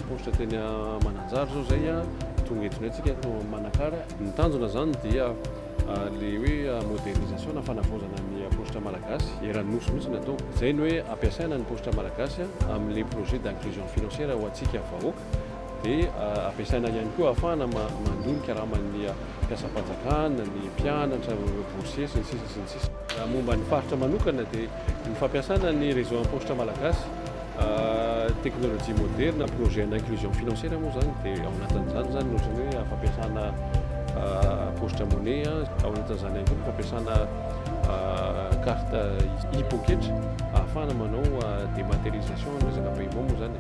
paositra teny Mananjary zao zay a, tonga eto indray tsika eto Manakara. Ny tanjona zany dia le hoe modernisation na fanavaozana ny paositra malagasy eran'ny nosy mihitsy no atao. Zay ny hoe ampiasaina ny paositra malagasy amin'le projet d'inclusion financière ho antsika vahoaka, dia ampiasaina ihany koa ahafahana mandoa ny karaman'ny mpiasam-panjakana, ny mpianatra, boursier sy ny sisa sy ny sisa. Raha momba ny faritra manokana dia ny fampiasana ny réseau paositra malagasy, teknolojia moderna, projet d'inclusion financière moa zany dia ao anatin'izany zany ny ohatran'ny hoe fampiasana paositra monnaie, ao anatin'izany ihany koa ny fampiasana carte e-poketra ahafahana manao dématérialisation resaka paiement moa zany.